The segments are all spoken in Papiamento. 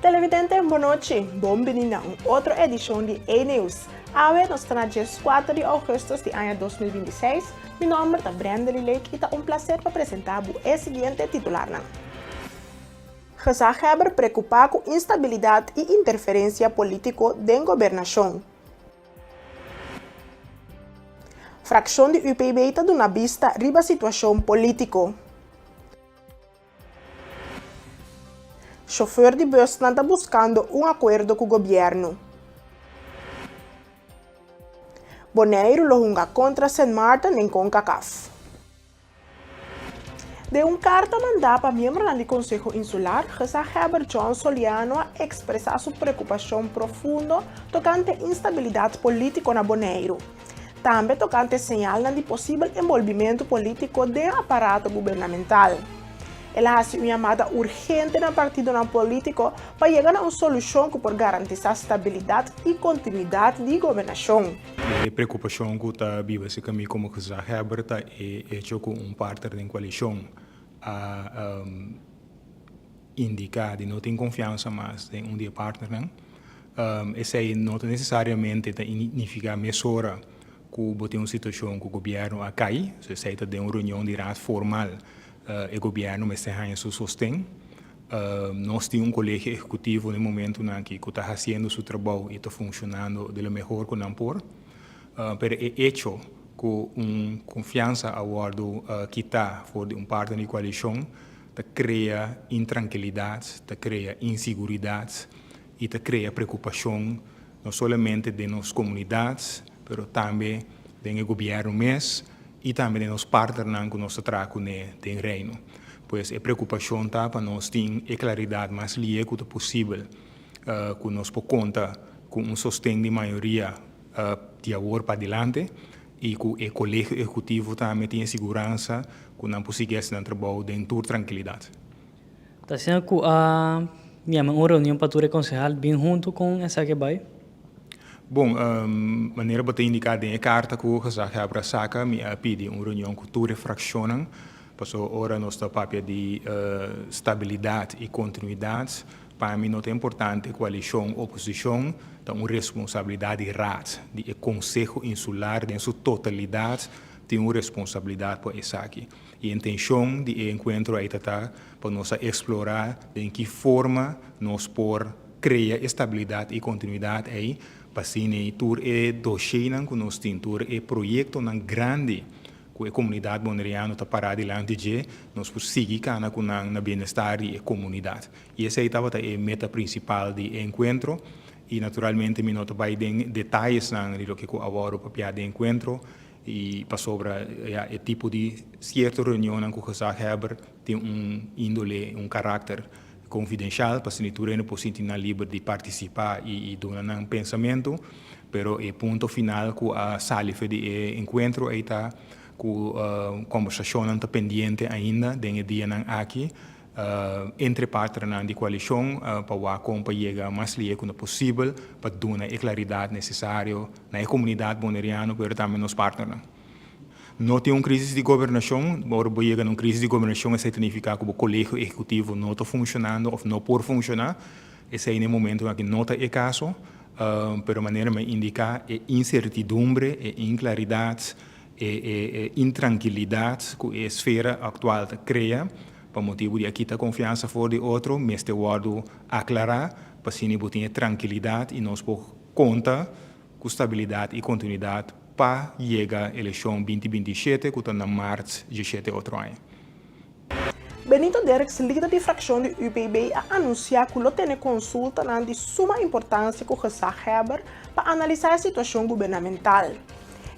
Televidente, bonochi. Bon bini na un otro edishon di E-Nieuws. Awe nos ta na 14 di ougùstùs di aña 2026. Mi nòmber ta Brendely Lake i ta un plaser pa presentá bo e siguiente titularnan. Gezaghebber preokupá ku instabilidat i interferensia polítiko den gobernashon. Frakshon di UPB ta duna bista riba situashon polítiko. Shofùr di bùsnan ta buskando un akuerdo ku gobièrnu. Boneiru lo hunga kontra Sint Maarten den Concacaf. Den un karta mandá pa miembronan di Konseho Insular, Gezaghebber John Soliano a ekspresá su preokupashon profundo tokante instabilidat polítiko na Boneiru. Tambe tokante señalnan di posibel enbolbimentu polítiko den aparato gubernamental. El a hasi un yamada urgente na partidonan polítiko pa yega na un solushon ku por garantisá stabilidat i kontinuidat di gobernashon. E preokupashon ku ta biba serka mi komo gezaghebber ta e echo ku un partner den koalishon a indiká di no tin konfiansa mas den un di e partnernan. Esei no ta nesesariamente ta nifiká mesora ku bo tin un situashon ku gobièrnu a kai, so esei ta den un reunion di raad formal e gobièrnu mester haña su sosten. Nos tin un kolegio ehekutivo na e momentunan aki ku ta hasiendo su trabou i ta funshonando di lo mehor ku nan por. Pero e echo ku un konfiansa a wòrdu kitá for di un partner di koalishon ta krea intrankilidat, ta krea insiguridat i ta krea preokupashon no solamente den nos komunidat pero tambe den e gobièrnu mes i tambe den nos partnernan ku nos ta traha kuné den Reino. Pues e preokupashon ta pa nos tin e klaridat mas lie ku ta posibel ku nos por konta ku un sosten di mayoria di awor padilanti i ku e kolegio ehekutivo tambe tin e siguransa ku nan por sigui hasi nan trabou den tur trankilidat. Ta asina ku a yama un reunion pa tur e konsehal bin huntu kon esaki a bai? Bon, manera bo ta indiká den e karta ku Gezaghebber a saka, mi a pidi un reunion ku tur e frakshonnan, pasobra ora nos ta papia di stabilidat i kontinuidat, pa mi no ta importante koalishon, oposishon, ta un responsabilidat di Raad, di e Konseho Insular den su totalidat tin un responsabilidat pa esaki. E intenshon di e enkuentro ei ta ta pa nos a eksplorá den ki forma nos por krea e stabilidat i kontinuidat ei pa asina ei tur e dosheinan ku nos tin, tur e proyektonan grandi ku e komunidat boneriano ta pará dilanti dje, nos por sigui kana ku nan na bienestar di e komunidat. I esei tabata e meta prinsipal di e enkuentro i naturalmente mi no ta bai den detayesnan di loke ku a wòrdu papiá den e enkuentro. I pasobra ya e tipo di sierto reunionnan ku gezaghebber tin un índole, un karakter konfidenshal, pasobra tur hende por sinti nan liber di partisipá i duna nan pensamentu. Pero e punto final ku a sali for di e enkuentro ei ta ku kombersashonnan ta pendiente ainda den e dianan aki. Entre partnernan di koalishon pa wak kon pa yega mas lie ku na posibel pa duna e klaridat nesesario na e komunidat boneriano pero tambe nos partnernan. No tin un krisis di gobernashon, ora bo yega na un krisis di gobernashon esei ta nifiká ku bo kolegio ehekutivo no ta funshonando òf no por funshoná. Esei na e momentu aki no ta e kaso, pero manera mi a indiká e insertidumbre, e inklaridat, E intrankilidat ku e esfera aktual ta krea pa motibu di a kita konfiansa for di otro mester wòrdu aklará pa asina bo tin e trankilidat i nos por konta ku stabilidat i kontinuidat pa yega elekshon binti 27 ku ta na mart 17 otro aña. Benito Derks, lider di frakshon di UPB a anunsiá ku lo tene konsultanan di suma importansia ku gezaghebber pa analisá e situashon gubernamental.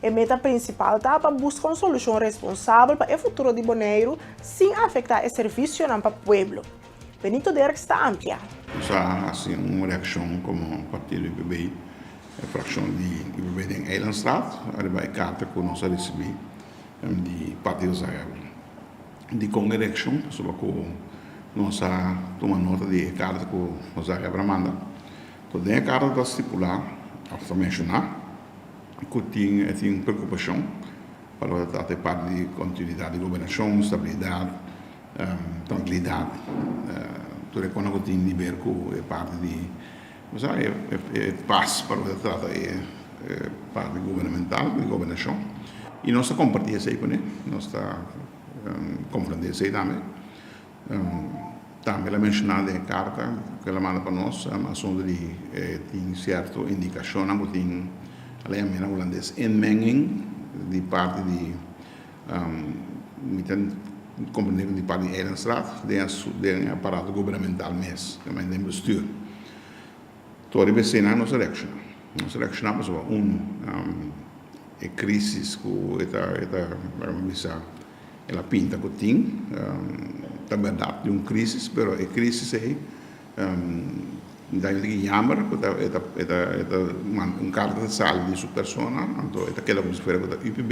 E meta prinsipal ta pa buska un solushon responsabel pa e futuro di Boneiru sin afektá e servisionan pa pueblo. Benito Derks ta amplia. Nos a hasi un reakshon komo partido UPB, e frakshon di UPB den Eilandstraat, ariba e karta ku nos a risibí di partido Zagabel. Dikon e reakshon? Pasobra ku nos a tuma nota di e karta ku Zagabel a manda. Den e karta ta stipulá òf ta menshoná ku tin e tin preokupashon pa loke ta trata e parti di kontinuidat di gobernashon, stabilidat, trankilidat. Tur e kosnan ku tin di ber ku e parti di, bo sa, e e pas pa loke ta trata e parti gubernamental, di gobernashon. I nos ta kompartí esei kuné, nos ta komprendé esei tambe. Tambe el a menshoná den e karta ku el a manda pa nos asuntu di tin sierto indikashonnan ku tin el a yama na hulandes inmenging di parti di mi ta komprendé ku di parti di Eilandsraad den e aparato gubernamental mes, den bestuur. Tur riba eseinan nos a reakshoná. Nos a reakshoná pasobra unu e krísis ku e ta e ta bisa El a pinta ku tin, ta bèrdat di un krísis, pero e krísis ei ta di yamber ku ta e ta e ta e ta manda un karta ta sali di su persona, anto e ta keda komo si fuera ku ta UPB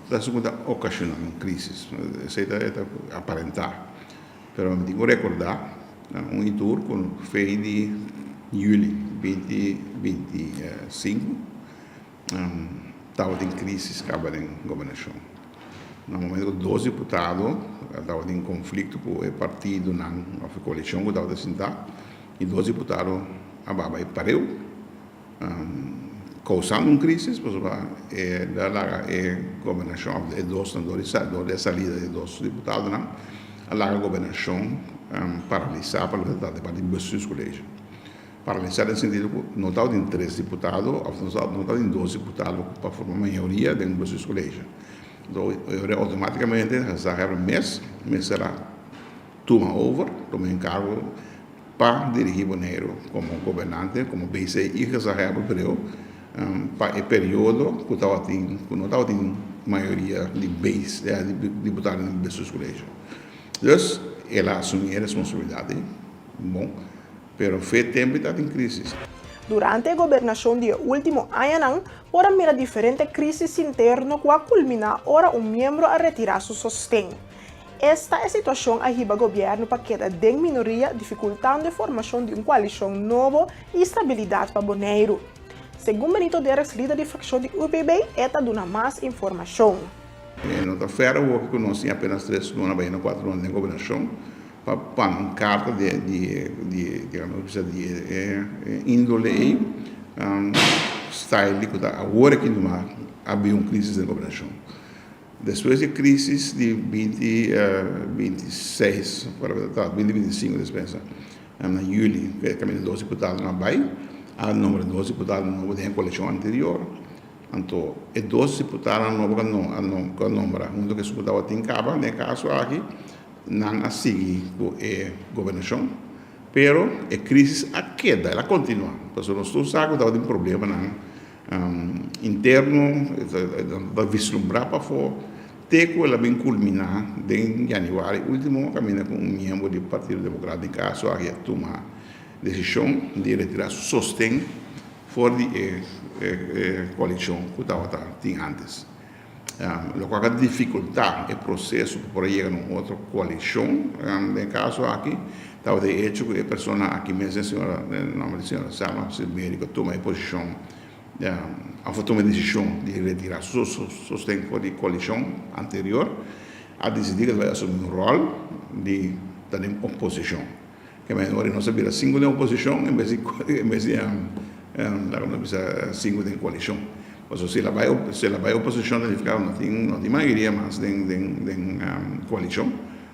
ta esun ku ta okashoná un krísis. Esei ta e ta aparentá. Pero mi tin ku rekordá un i tur ku fe di yüli binti 25 Tabatin crisis caba den gobernacion. Na momento cu dos diputado tabatin conflicto cu e partidonan of e coalicion cu tabata sinta y dos diputado a baba e pareu causando un crisis pasobra e a laga e gobernacion of e dos nan door di e salida di e dos diputadonan a laga gobernacion paralisa pa loke ta trata di bestuurscollege. Paralisá den sentido ku no tabatin tres diputado òf no tabatin dos diputado pa forma mayoria den Bestuurscollege. Anto e ora outomátikamente gezaghebber mes mester a tuma over, tuma enkargo pa dirigí Boneiru komo gobernante, komo BC i gezaghebber breu pa e periodo ku tabatin ku no tabatin mayoria di BC di diputado den Bestuurscollege. Dus el a asumí e responsabilidat ei bon. Pero fe tempu ta tin crisis. Durante e gobernashon di e último añanan por a mira diferente krísis interno ku a kulminá ora un miembro a retirá su sosten. Esta e situashon a hiba gobièrnu pa keda den minoria difikultando e formashon di un koalishon nobo i stabilidat pa Boneiru. Segun Benito Derks lider di frakshon di UPB e ta duna mas informashon. E no ta fèr awor ku nos tin apenas tres luna bayendo kuater luna den gobernashon. Pa panga un karta di di di digamos bisa di e índole ei style di ku ta awor aki numa a bin un krisis den gobernashon. Despues di e krisis di binti 26 binti 25 despensa na yuli ku kaminda dos diputadonan a bai a nombra dos diputado nobo den e koalishon anterior. Anto e dos diputadonan nobo ku a nombra huntu ku esun ku tabatin kaba den e kaso aki Nan a sigui ku e gobernashon, pero e krísis a keda, el a kontinuá. Pasobra nos tur sa ku tabatin problemanan interno, nan ta vislumbrá pafó, te ku el a bin kulminá den yanüari último kaminda ku un miembro di Partido Demokrat den kaso aki a tuma desishon di retirá su sosten for di e koalishon ku tabata tin ántes. Lokual a difikultá e proseso pa por a yega na un otro koalishon. Den e kaso aki tabata e echo ku e persona aki mes, e señora, den nòmber di señora Selma Silverio, ku a tuma e posishon òf a tuma e desishon di retirá su sosten for di koalishon anterior, a disidí ku e ta bai asumí un ròl di ta den oposishon. Ke men ora nos a bira sinku den oposishon en bes di en bes di laga nos bisa sinku den koalishon. Pasobra si el a bai si el a bai oposishon ta nifiká ku no tin no tin mayoria mas den den den koalishon.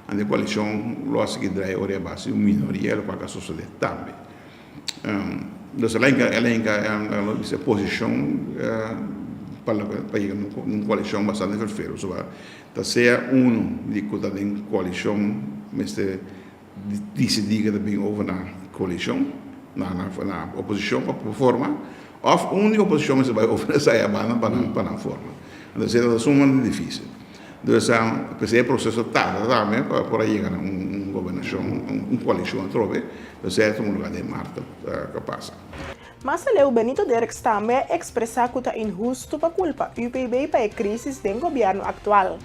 Anto e koalishon lo a sigui drai ora e a base di un minoria lokual ku a sosodé tambe. Dus el a hinka el a hinka laga nos bisa e posishon pa loke pa yega na un koalishon bastante ferfero. Pasobra ta sea uno di ku ta den koalishon mester disidí ku ta bin over na koalishon, na na oposishon pa por forma, òf un di oposishon mester bai over na esei banda pa nan pa nan forma. Entonces esei ta sumamente difísil. Dus p'esei e proseso tarda tambe pa por a yega na un gobernashon, un koalishon atrobe, esei a tuma lugá den mart ku pasa. Mas aleu Benito Derks tambe a ekspresá ku ta inhustu pa kulpa UPB pa e krísis den gobièrnu aktual.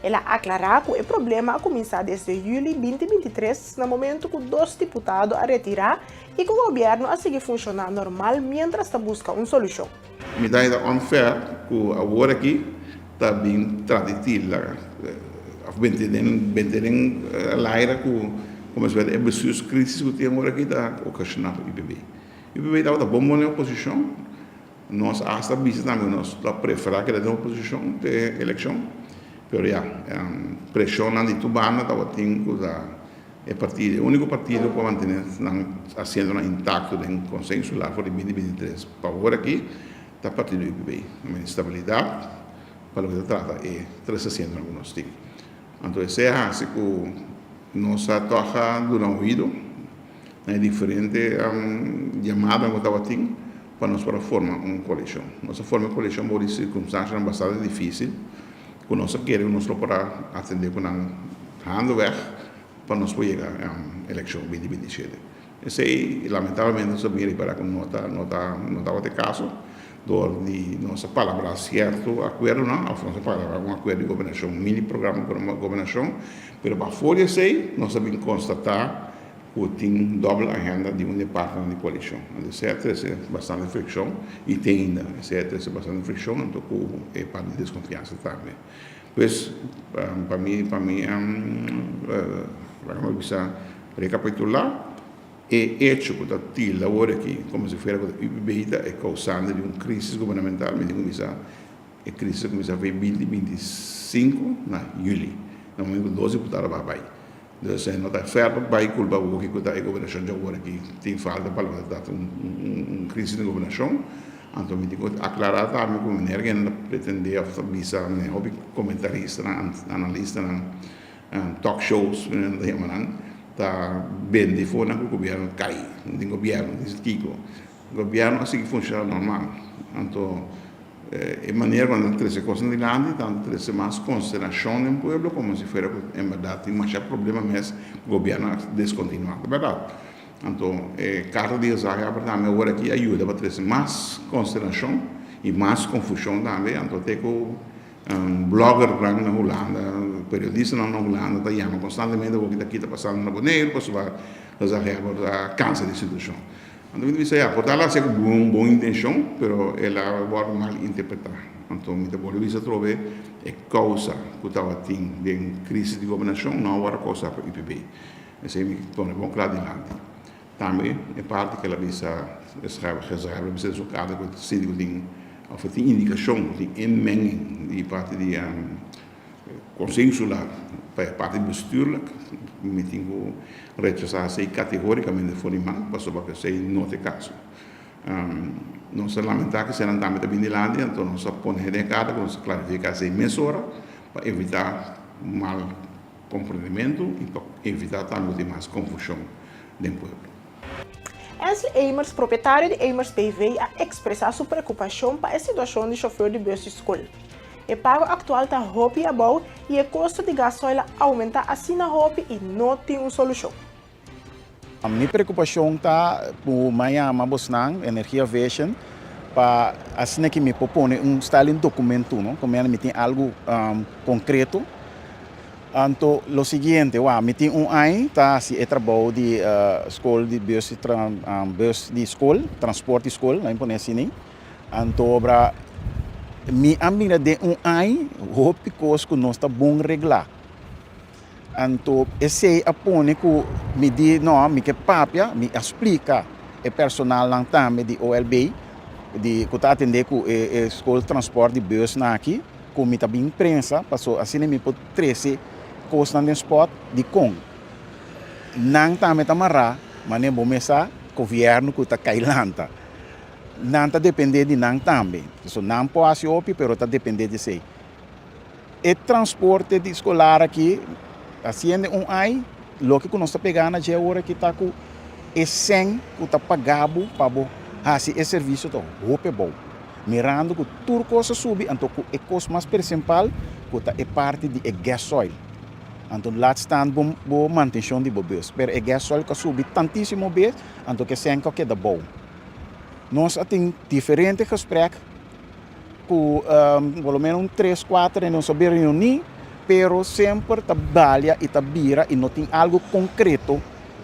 El a aklará ku e problema a kuminsá desde yüli 2023 na momentu ku dos diputado a retirá i ku gobièrnu a sigui funshoná normal miéntras ta buska un solushon. Mi ta hita unfair ku awor aki ta bin trata di tilda òf bente den bente den laira ku. Komo si e bestuurskrisis ku tin awor aki ta okashoná pa UPB. UPB tabata bon bon den oposishon. Nos asta bisa tambe ku nos ta preferá keda den oposishon te elekshon. Pero ya, preshonnan di tur banda tabatin ku ta e partido, e úniko partido ku a mantené nan asientonan intakto den Konseho Insular for di 2023 pa awor aki ta partido UPB. Stabilidat pa loke ta trata e tres asientonan ku nos tin. Anto esei a hasi ku nos a tòg a duna oido na e diferente yamadanan ku tabatin pa nos por a forma un koalishon. Nos a forma e koalishon bou di sirkunstansianan bastante difísil ku nos a kere ku nos lo por a atendé ku nan handeweg pa nos por yega elekshon 2027. Esei lamentablemente nos a bin ripará ku no ta no ta no tabata e kaso dor di nos a palabrá sierto akuerdonan òf nos a palabrá un akuerdo di gobernashon, mini programa di gobernashon, pero pafó di esei nos a bin konstatá ku tin dòbel agenda di un di e partnernan di koalishon. Anto esei a trese bastante frikshon i te ainda esei a trese bastante frikshon anto ku e parti di deskonfiansa tambe. Pues pa mi pa mi laga mi bisa rekapitulá e echo ku ta tilda awor aki komo si fuera ku ta UPB ta e kousante di un krisis gubernamental mi tin ku bisa e krisis a kuminsá for e 2025 na yüli na momento ku dos diputado a baha bai. Dus no ta fair pa bai kulpa bo kiko ta e gobernashon dje awor aki tin falta pa loke ta trata un krisis den gobernashon. Anto mi tin ku aklará tambe ku meneer kende ta pretendé òf ta bisa mi hopi komentaristanan, analistanan, talk shows nan ta yama nan, ta bende for nan ku gobièrnu kai, no tin gobièrnu, no tin kiko. Gobièrnu a sigui funshoná normal. Anto e manera ku nan ta trese kosnan dilanti ta trese mas konsternashon den pueblo komo si fuera ku en bèrdat tin masha problema mes ku gobièrnu a deskontinuá. Ta bèrdat. Anto e karta di gezaghebber tambe awor aki a yuda pa trese mas konsternashon i mas konfushon tambe. Anto te ku bloggernan na Hulanda, periodistanan na Hulanda ta yama konstantemente awor ki ta pasando na Boneiru pasobra gezaghebber a kansa di situashon. Anto mi ta bisa ya, por ta el a hasié ku bon bon intenshon, pero el a wòrdu mal interpretá. Anto mi ta bolbe bisa atrobe e kousa ku tabatin den krisis di gobernashon no a wòrdu kousá pa UPB. Esei mi pone bon kla dilanti. Tambe e parti ku el a bisa, e gezaghebber a bisa den su karta ku e ta sinti ku tin òf e tin indikashon ku tin inmenging di parti di Consejo Insular pa e parti bestuurlijk, mi tin ku rechasá esei kategórikamente for di man pasobra ku esei no ta e kaso. Nos ta lamentá ku eseinan tambe ta bini dilanti, anto nos a pone den e karta ku nos a klarifiká esei mesora pa evitá mal komprendementu i pa evitá tambe ku tin mas konfushon den pueblo. Ensley Emers, propietario di Emers BV, a ekspresá su preokupashon pa e situashon di shofùr di bùs di skol. E pago aktual ta hopi abou i e kosto di gasoil a oumentá asina hopi i no tin un solushon. Mi preokupashon ta ku mi a yama bosnan, Energia Vision, pa asina ki mi por pone un style di un dokumentu, no, ku mi tin algu konkreto. Anto lo siguiente, wak, mi tin un aña ta hasi e trabou di skol di bus di bus di skol, transport di skol, laat mi pone asina. Anto obra mi a mira den un aña hopi kos ku nos ta bon reglá. Anto esei a pone ku mi di no, mi ke papia, mi a splika e personalnan tambe di OLB di ku ta atendé ku e skol transport di busnan aki. Ku mi ta bin prensa paso asina mi por trese kosnan den spòt dikon nan tambe ta mará manera bo mes sa gobièrnu ku ta kai lanta nan ta dependé di nan tambe so nan por hasi hopi pero ta dependé di esei e transporte di skolar aki hasiendo un ai loke ku nos ta pega na dje awor aki ta ku e sèn ku ta paga bo pa bo hasi e servisio ta hopi abou. Mirando ku tur kos a subi anto ku e kos mas prinsipal ku ta e parti di e gasoil. Anto laat staan bo bo mantenshon di bo bus. Pero e gasoil ku a subi tantisimo bes anto ku e sèn ku a keda bou. Nos a tin diferente gesprek ku por lo menos un tres kuater hende nos a bin reuní pero semper ta balia i ta bira i no tin algu konkreto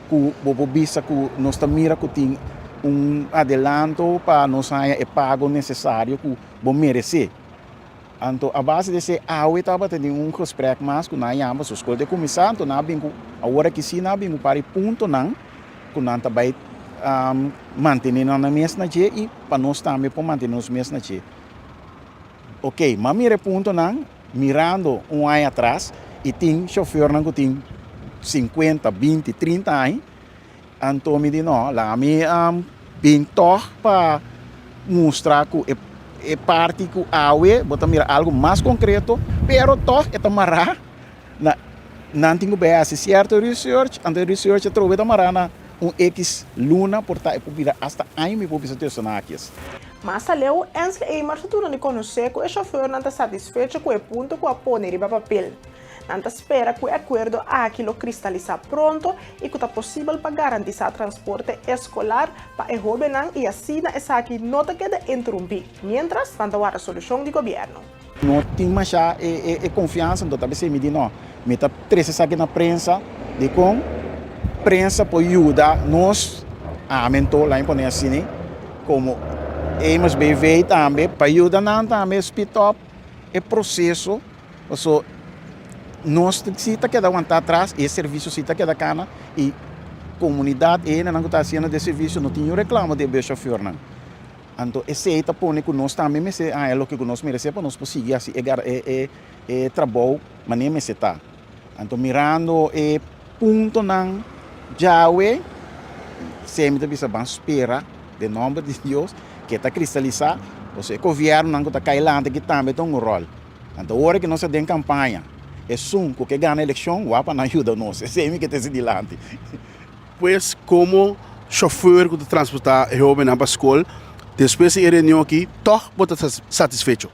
ku bo por bisa ku nos ta mira ku tin un adelanto pa nos haña e pago nesesario ku bo meresé. Anto a base di esei awe tabata tin un gesprek mas ku nan a yama su skol di kuminsá, anto nan a bin ku awor aki si nan a bin ku par di puntonan ku nan ta bai mantené nan mes na dje i pa nos tambe por mantené nos mes na dje. Oke, m'a mira e puntonan mirando un aña atras i tin shofèrnan ku tin sinkuenta, binti, trinta aña. Anto mi di no, laga mi bin tog pa mustra ku e e parti ku awe bo ta mira algu mas konkreto, pero tog e ta mará na nan tin ku bai hasi sierto research, anto e research atrobe ta mará na un ekis luna por ta e por bira asta aña mi por bisa tussen haakjes. Mas aleu, Ensle Eimers ta duna di konosé ku e shofèrnan ta satisfecho ku e punto ku a pone riba papel. Nan ta spera ku e akuerdo aki lo kristalisá pronto i ku ta posibel pa garantisá transporte eskolar pa e hóbennan i asina esaki no ta keda interumpí, miéntras nan ta warda solushon di gobièrnu. No tin masha e konfiansa, anto ta bis'é mi di no, mi ta trese esaki na prensa, dikon prensa por yuda nos, ami anto laña pone asina, komo Amos BV tambe, pa yuda nan tambe speed up e proseso. Paso nos si ta keda wantá atras i e servisio si ta keda kana i komunidat e hendenan ku ta hasiendo de servisio no tin niun reklamo di e bùsshofèrnan. Anto esei ta pone ku nos tambe mester haña loke ku nos meresé pa nos por sigui hasi e e e trabou manera mester ta. Anto mirando e puntonan djawe esei mi ta bisa ban spera den nòmber di Dios ke ta kristalisá pasobra e gobièrnunan ku ta kai lanta aki tambe ta un ròl. Anto ora ku nos ta den kampaña, esun ku ke gana elekshon wak pa nan yuda nos. Esei mi ke ta hasi dilanti. Pues komo shofùr ku ta transportá e hóbennan pa skol, despues di e reunion aki tòg bo ta satisfecho?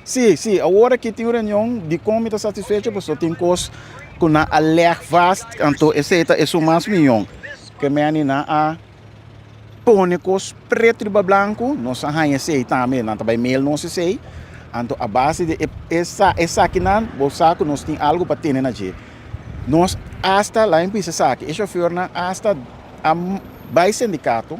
Sí, sí. Awor aki tin un reunion, dikon mi ta satisfecho? Pasobra tin kos ku nan a lèg vast, anto esei ta esun mas mion ke meni nan a Pone kos pretu riba blanku, nos a haña esei tambe, nan ta bai mail nos esei, anto a base di esakinan bo sa ku nos tin algu pa tene na dje. Nos asta, laga mi bisa esaki, e shofèrnan asta a bai sindikato,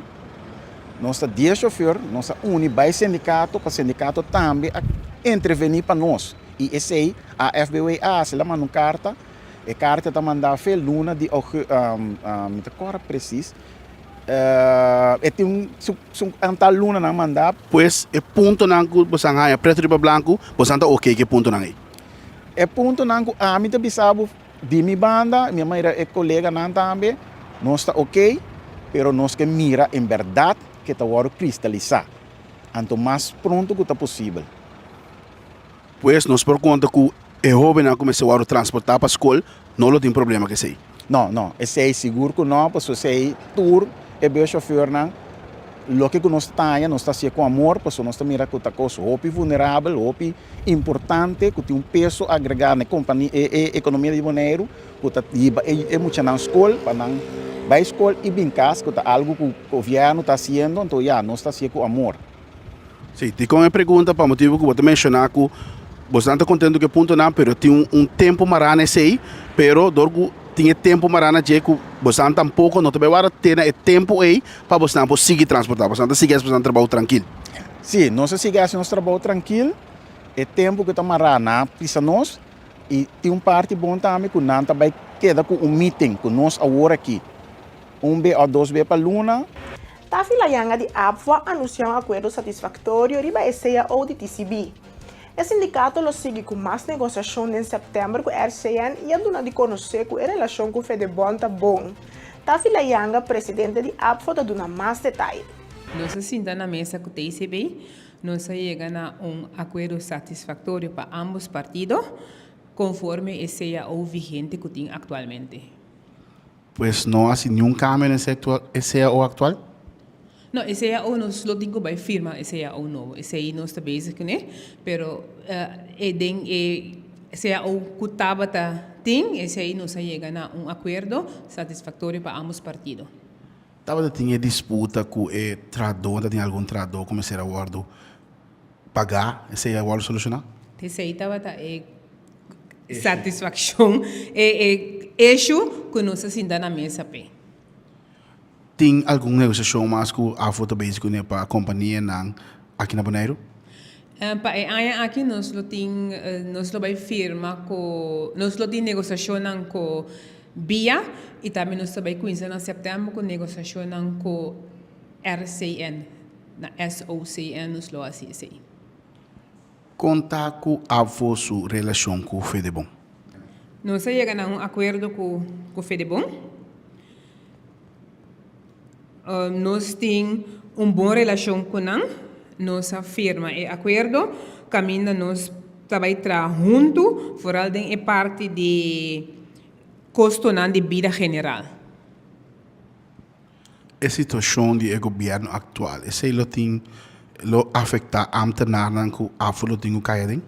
nos ta dies shofèr, nos a uni bai sindikato pa sindikato tambe a intervení pa nos i esei AFBW a hasi, el a manda un karta, e karta ta manda fe luna di mi ta kòrda presis. E tin un su antal lunanan mandá. Pues e puntonan ku bosan haña pretu riba blanku, bosan ta oke ku e puntonan ei? E puntonan ku ami ta bisa bo di mi banda, mi a mira e koleganan tambe, nos ta oke, pero nos ke mira en bèrdat ke ta wòrdu kristalisá, anto mas pronto ku ta posibel. Pues nos por konta ku e hóbennan ku mester wòrdu transportá pa skol no lo tin problema ku esei? No, no, esei sigur ku no, pasobra esei tur e buschauffeurnan loke ku nos ta haña nos ta hasié ku amor, pasobra nos ta mira ku ta kos hopi vulnerabel, hopi importante ku tin un peso agregá na e kompania, e ekonomia di Boneiru ku ta hiba e muchanan skol pa nan bai skol i bin kas ku ta algu ku gobièrnu ta hasiendo, anto ya nos ta hasié ku amor. Sí, dikon e pregunta pa motibu ku bo ta menshoná ku bosnan ta kontentu ku e puntonan pero tin un tempu mará na esei, pero dor ku tin e tempu mará na dje ku bosnan tampoko no ta bai wara te na e tempu ei pa bosnan por sigui transportá, bosnan ta sigui hasi bosnan trabou trankil. Sí, nos a sigui hasi nos trabou trankil, e tempu ku ta mará nan a pisa nos i tin un parti bon tambe ku nan ta bai keda ku un meeting ku nos awor aki un be òf dos be pa luna. Taffy Layanga di ABVO a anunsiá un akuerdo satisfaktorio riba e cao di TCB. E sindikato lo sigui ku mas negosiashon den sèptèmber ku RCN i a duna di konosé ku e relashon ku Fedebon ta bon. Taffy Layanga, presidente di ABVO ta duna mas detaye. Nos a sinta na mesa ku TCB, nos a yega na un akuerdo satisfaktorio pa ámbos partido, konforme e cao vigente ku tin aktualmente. Pues no hasi niun kambio na e cao aktual? No, e cao nos lo tin ku bai firma e cao nobo. Esei nos ta bezig kuné, pero e den e cao ku tabata tin, esei nos a yega na un akuerdo satisfaktorio pa ambos partido. Tabata tin e disputa ku e trahadó, ta tin algun trahadó ku mester a wòrdu pagá, esei a wòrdu solushoná? Esei tabata e satisfakshon, e e issue ku nos a sinta na mesa p'e. Tin algun negosiashon mas ku AFO ta bezig kuné pa kompanianan aki na Boneiru? Pa e aña aki nos lo tin nos lo bai firma ku nos lo tin negosiashonnan ku bia i tambe nos ta bai kuminsá na sèptèmber ku negosiashonnan ku RCN, na SOCN nos lo hasi esei. Kon ta ku ABVO su relashon ku Fedebon? Nos a yega na un akuerdo ku ku Fedebon. Nos tin un bon relashon ku nan. Nos a firma e akuerdo kaminda nos ta bai traha huntu, foral den e parti di kostonan di bida general. E situashon di e gobièrnu aktual, esei lo tin lo afektá ámtenarnan ku afo lo tin ku kai aden?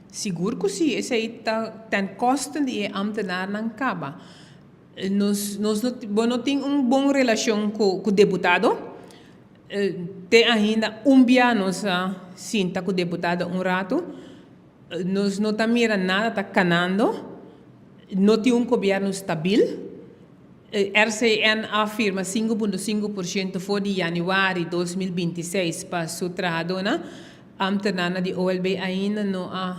Sigur ku si, esei ta ten koste di e ámtenarnan kaba. Nos nos no bo no tin un bon relashon ku ku deputado. Te ainda un bia nos a sinta ku deputado un ratu. Nos no ta mira nada ta kanando. No tin un gobièrnu stabil. RCN a firma 5.5% for di yanüari 2026 pa su trahadónan. Ámtenarnan di OLB ainda no a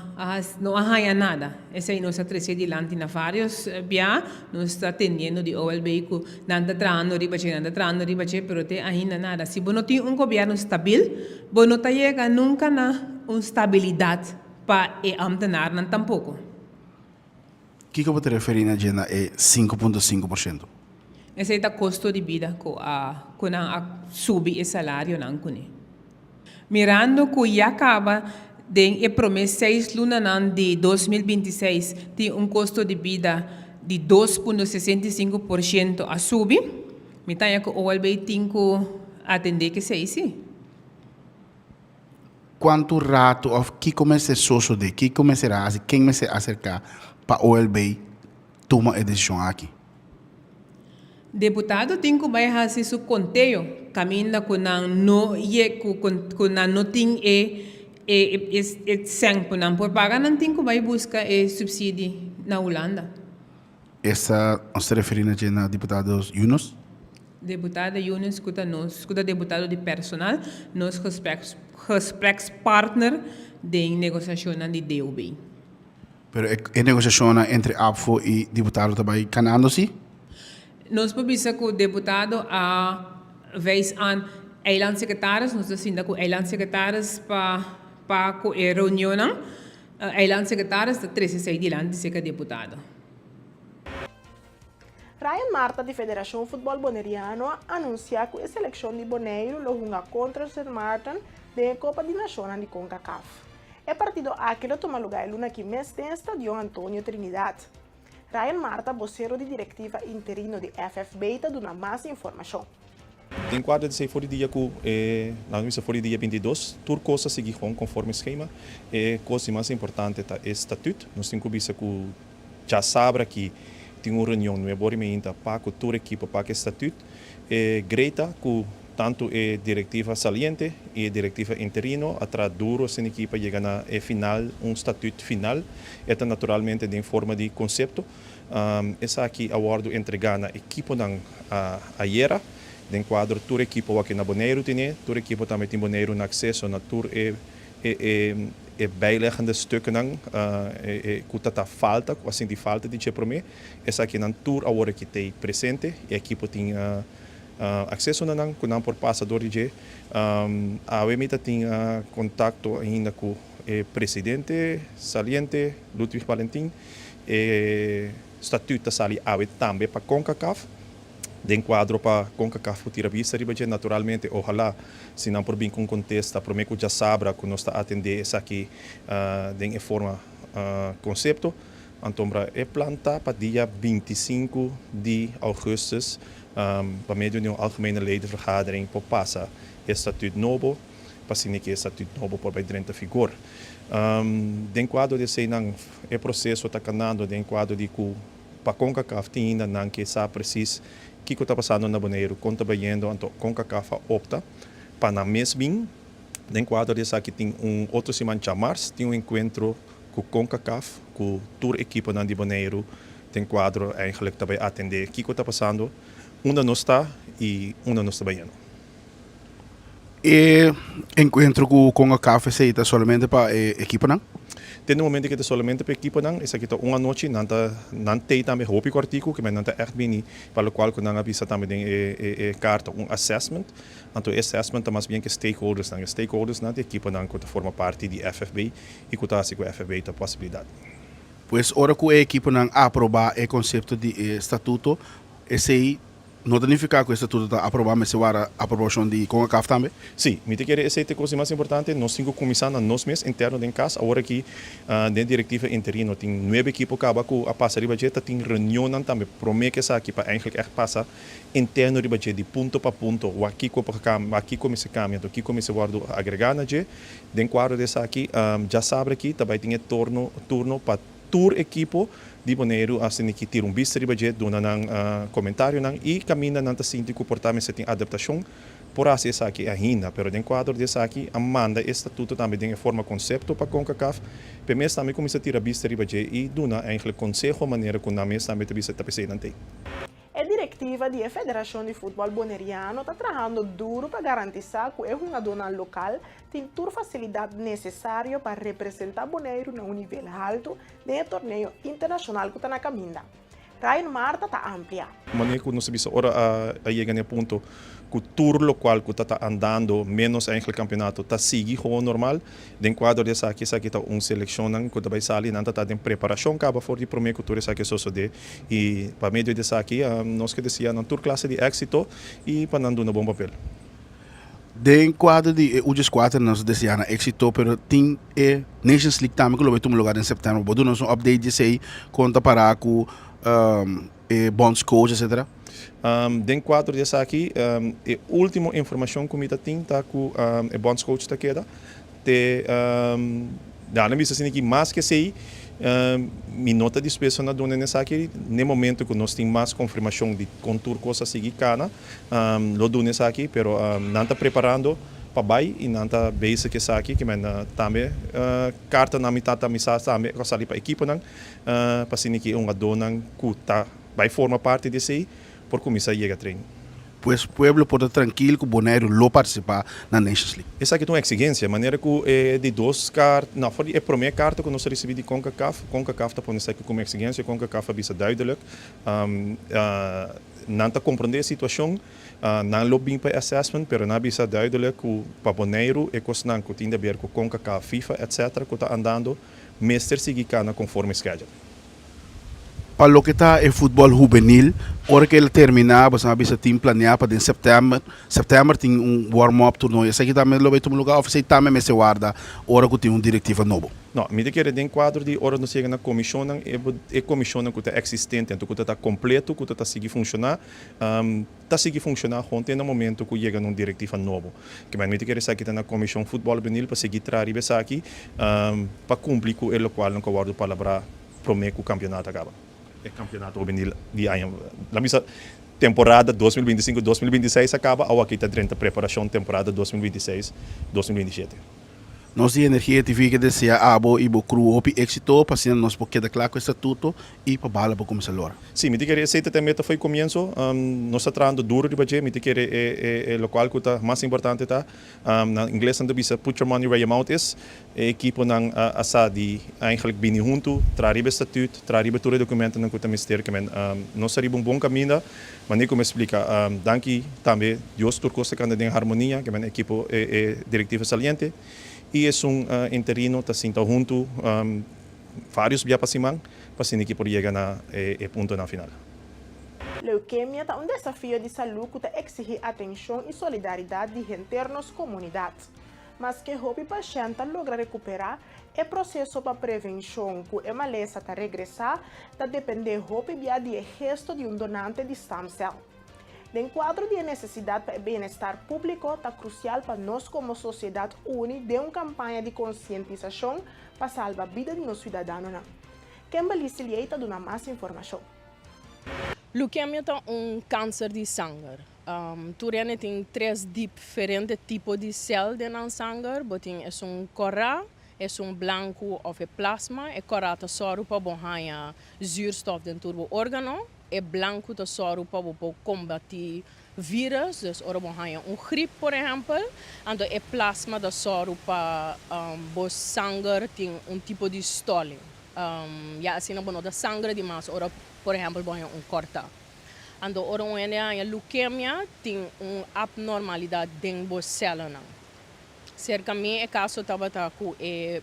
no a haña nada. Esei nos a trese dilanti na vários bia. Nos ta tendiendo di OLB ku nan ta trahando riba dje, nan ta trahando riba dje, pero te ainda nada. Si bo no tin un gobièrnu stabil, bo no ta yega nunka na un stabilidat pa e ámtenarnan tampoko. Kiko bo ta referí na dje na e 5.5%? Esei ta kosto di bida ku a ku nan a subi e salarionan kuné. Mirando ku ya kaba den e promé seis lunanan di 2026 tin un kosto di bida di 2.65% a subi, mi ta haña ku OLB tin ku atendé ku esei sí. Kuantu ratu òf kiko mester sosodé, kiko mester hasi, ken mester aserká pa OLB tuma e desishon aki? Deputado tin ku bai hasi su konteo kaminda ku nan no ye ku ku nan no tin e e e sèn ku nan por paga nan tin ku bai buska e supsidi na Hulanda. Esta nos ta referí na dje na diputado Yunus? Deputado Yunus ku ta nos ku ta deputado di personal nos gespreks gesprekspartner den negosiashonnan di DOB. Pero e negosiashonnan entre ABVO i diputado ta bai kanando si? Nos por bisa ku deputado a wijs aan eilandsecretaris, nos ta sinta ku eilandsecretaris pa pa ku e reunionnan. Eilandsecretaris ta trese esei dilanti serka deputado. Ryan Marta di Federashon Futbòl Boneriano a anunsiá ku e selekshon di Boneiru lo hunga kontra Sint Maarten den e Kopa di Nashonnan di Concacaf. E partido aki lo tuma lugá e luna aki mes den e Stadion Antonio Trinidad. Ryan Marta, bosero di direktiva interino di FFB ta duna mas informashon. Den kuadro di esei for di dia ku e, laga mi bisa for di dia 22, tur kos a sigui gewoon konforme skema. E kos di mas importante ta e statut. Nos tin ku bisa ku Djasabra aki tin un reunion nuebe ora i meinta pa ku tur ekipo pa ku e statut. E Greta ku tantu e direktiva saliente i e direktiva interino a traha duru asina aki pa yega na e final, un statut final. E ta naturalmente den forma di konsepto. Esaki a wòrdu entregá na ekiponan ayera. Den kuadro tur ekipo wak na Boneiru tene, tur ekipo tambe tin Boneiru na akseso na tur e e bijleggende stukkennan ku ta ta falta, ku a sinti falta di dje promé. Esakinan tur awor aki t'ei presente. E ekipo tin akseso na nan ku nan por pasa dor di dje. Awe mi ta tin kontakto ainda ku e presidente saliente, Ludwig Valentin. E statut ta sali awe tambe pa Concacaf. Den kuadro pa Concacaf por tira bista riba dje, naturalmente ohalá si nan por bin ku un kontesta promé ku djasabra ku nos ta atendé esaki den e forma konsepto. Antombra e plan ta pa dia 25 di ougùstus pa medio di un algemene ledenvergadering por pasa e statut nobo pa asina ku e statut nobo por bai drenta vigor. Den kuadro di eseinan e proseso ta kanando den kuadro di ku Pa Concacaf tin ainda nan ke sa precies kiko ta pasando na Boneiru, kon ta bayendo, anto Concacaf a opta pa nan mes bin. Den kuadro di esaki tin un otro siman djamars tin un enkuentro ku Concacaf ku tur ekiponan di Boneiru den kuadro eigenlijk ta bai atende kiko ta pasando, unda nos ta i unda nos ta bayendo. E enkuentro ku Concacaf esei ta solamente pa e ekiponan? Te na momento ku ta solamente pa e ekiponan, esaki ta un anochi, nan ta nan tei tambe hopi kòrtiku, ke men nan ta ègt bini pa lokual ku nan a bisa tambe den e e karta, un assessment. Anto e assessment ta mas bien ku e stakeholdersnan. E stakeholdersnan ta e ekiponan ku ta forma parti di FFB i ku ta hasi ku FFB ta posibilidat. Pues ora ku e ekiponan aprobá e konsepto di e statuto, esei No ta nifiká ku e statuto ta aprobá, mester wara aprobashon di Concacaf tambe? Sí, mi ta kere esei ta e kos di mas importante. Nos tin ku kuminsá na nos mes interno den kas. Awor aki den direktiva interino tin nuebe ekipo kaba ku a pasa riba dje. Ta tin reunionnan tambe promé ku esaki pa eigentlik ègt pasa interno riba dje di punto pa punto wak kiko por kambia, wak kiko mester kambia anto kiko mester wòrdu agregá na dje. Den kuadro di esaki djasabra aki ta bai tin e torno turno pa Tur ekipo di Boneiru a sinti ki tira un bista riba dje, duna nan komentarionan i kaminda nan ta sinti ku por ta mester tin adaptashon por hasi esaki ainda. Pero den kuadro di esaki a manda e statuto tambe den e forma konsepto pa Concacaf p'e mes tambe kuminsá tira bista riba dje i duna eigentlik konseho manera ku nan mes tambe ta bisa ta p'esei nan t'ei. E direktiva di e Federashon di Futbòl Boneriano ta trahando duru pa garantisá ku e hungadónan lokal tin tur fasilidat nesesario pa representá Boneiru na un nivel haltu den e torneo internashonal ku ta na kaminda. Ryan Marta ta amplia. Manera ku nos a bisa ora a yega na e punto ku tur lokual ku ta ta andando menos eigenlijk kampeonato ta sigui gewoon normal. Den kuadro di esaki, esaki ta un selekshonnan ku ta bai sali, nan ta ta den preparashon kaba for di promé ku tur esaki a sosodé i pa medio di esaki nos ke deseá nan tur klase di éksito i pa nan duna bon papel. Den kuadro di e U dieskuater nos ta deseá nan éksito pero tin e Nations League tambe ku lo bai tuma lugar den sèptèmber. Bo duna nos un update di esei kon ta pará ku e bondscoach etcetera? Den kuadro di esaki e último informashon ku mi ta tin ta ku e bondscoach ta keda te ya nan bisa asina ki mas ke esei mi no ta dispuesto na duna esaki n'e momento ku nos tin mas konfirmashon di kon tur kos a sigui kana lo duna esaki pero nan ta preparando pa bai i nan ta bezig ku esaki ke men tambe karta nan mi tata mi sa tambe ku a sali pa ekiponan pa asina ki e hungadónan ku ta bai forma parti di esei por kuminsá yega train. Pues pueblo por ta trankil ku Boneiru lo partisipá na Nations League. Esaki ta un eksigensia, manera ku e di dos kart, no, for di e promé karta ku nos a risibí di Concacaf, Concacaf ta pone esaki komo eksigensia, Concacaf a bisa duidelijk, nan ta komprondé e situashon, nan lo bin pa e assessment, pero nan a bisa duidelijk ku pa Boneiru e kosnan ku tin di aber ku Concacaf, FIFA, etc. Ku ta andando, mester sigui kana konforme schedule. Pa loke ta e futbòl hubenil, ora ku el a terminá, boso a bisa tin planeá pa den sèptèmber, sèptèmber tin un warm up turnoe. Esaki tambe lo bai tuma lugá òf esei tambe mester warda ora ku tin un direktiva nobo? No, mi ta kere den kuadro di ora nos yega na komishonnan, e komishonnan ku ta eksistente, anto ku ta ta kompleto, ku ta ta sigui funshoná, ta sigui funshoná hon te na momento ku yega na un direktiva nobo. Kimen mi ta kere esaki ta na Komishon Futbòl Hubenil pa sigui traha riba esaki pa kumpli ku e lokual nan ku a wòrdu palabrá promé ku kampionato a kaba. E kampionato hubenil di aña, la misa temporada 2025, 2026 a kaba, awaki ta drenta preparashon temporada 2026, 2027. Nos di Energia TV ke desea abo i bo crew hopi éxito pa asina nos por keda kla ku e statuto i pa bala por kuminsá lora. Sí, mi ta kere esei ta ta e meta fo'i komienso. Nos ta trahando duro riba dje. Mi ta kere e e e lokual ku ta mas importante ta, na ingles nan ta bisa put your money where your mouth is. E ekiponan a a sa di eigenlijk bini huntu, traha riba e statut, traha riba tur e dokumentonan ku ta mester. Ke men nos ta riba un bon kaminda. Manera ku mi a splika, danki tambe Dios tur kos ta kanda den harmonia. Ke men ekipo e e direktiva saliente i esun interino ta sinta huntu varios bia pa siman pa asina ki por yega na e puntonan final. Leukemia ta un desafio di salú ku ta eksigí atenshon i solidaridat di henter nos komunidat. Maske hopi pashènt ta logra rekuperá, e proseso pa prevenshon ku e malesa ta regresá ta dependé hopi bia di e gesto di un donante di stamcel. Den kuadro di e nesesidat pa e bienestar públiko ta krusial pa nos komo sosiedat uni den un kampaña di konsientisashon pa salba bida di nos siudadanonan. Kimberly Siliey ta duna mas informashon. Leukemia ta un kanser di sanger. Tur hende tin tres diferente tipo di sèl den nan sanger. Bo tin esun kòrá, esun blanku òf e plasma. E kòrá ta sòru pa bo haña zuurstof den tur bo órgano. E blanku ta sòru pa bo por kombatí vírus, dus ora bo haña un grip por ehèmpel, anto e plasma ta sòru pa bo sanger tin un tipo di stòling. Ya asina bo no ta sangra dimas ora por ehèmpel bo haña un kòrtá. Anto ora un hende haña leukemia tin un apnormalidat den bo sèlnan. Serka mi e kaso tabata ku e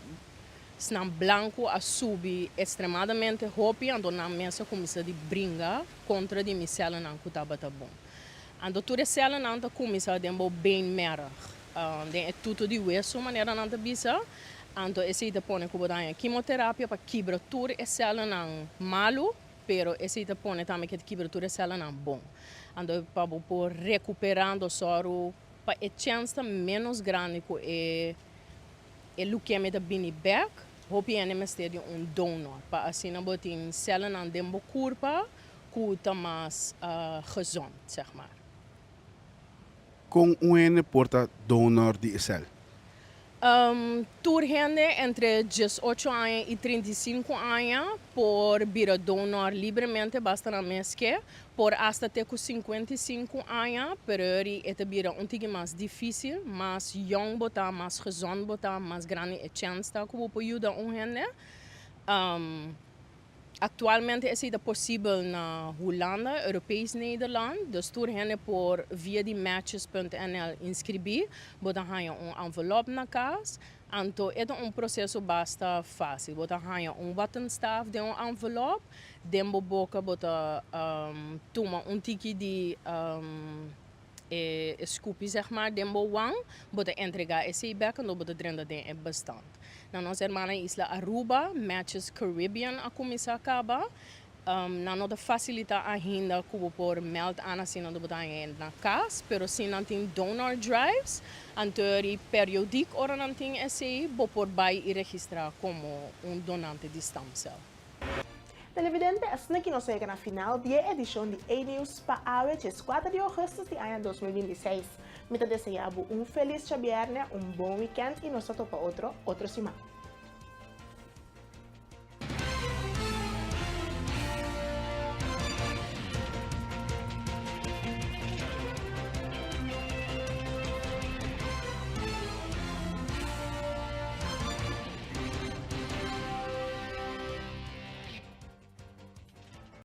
Snan blanku a subi ekstremadamente hopi, anto nan mes a kuminsá di bringa kontra di mi sèlnan ku tabata bon. Anto tur e sèlnan ta kuminsá den bo beenmerg, den e tutu di wesu manera nan ta bisa, anto esei ta pone ku bo ta haña kimoterapia pa kibra tur e sèlnan malu, pero esei ta pone tambe ku e ta kibra tur e sèlnan bon. Anto pa bo por rekuperá anto sòru pa e chèns ta ménos grandi ku e. E leukemia ta bini bek, hopi hende mester di un donor pa asina bo tin sèlnan den bo kurpa ku ta mas gezond, zeg maar. Kon un hende por ta donor di e sèl? Tur hende entre diesocho aña i 35 aña por bira donor libremente basta nan mes ke. Por asta te ku 55 aña, pero eri e ta bira un tiki mas difísil. Mas yong bo ta, mas gezond bo ta, mas grandi e chèns ta ku bo por yuda un hende. Aktualmente esei ta posibel na Hulanda, Europees Nederland, dus tur hende por via di matches.nl inskribí. Bo ta haña un envelòp na kas. Anto e ta un proseso basta fásil. Bo ta haña un wattenstaaf den un envelòp. Den bo boka bo ta tuma un tiki di e skupi zeg maar den bo wang, bo ta entregá esei bèk anto bo ta drenta den e bestand. Na nos hermana isla Aruba, Matches Caribbean a kuminsá kaba. Nan no ta fasilitá ainda ku bo por mèld aan asina anto bo ta haña e na kas, pero si nan tin donor drives, anto ri periodik ora nan tin esei bo por bai i registrá komo un donante di stamcel. Televidente, asina ki nos a yega na final di e edishon di A-News pa awe 14 di ougùstùs di aña 2026. Mi ta deseá bo un felis djabièrnè, un bon wikènt i nos ta topa otro otro siman.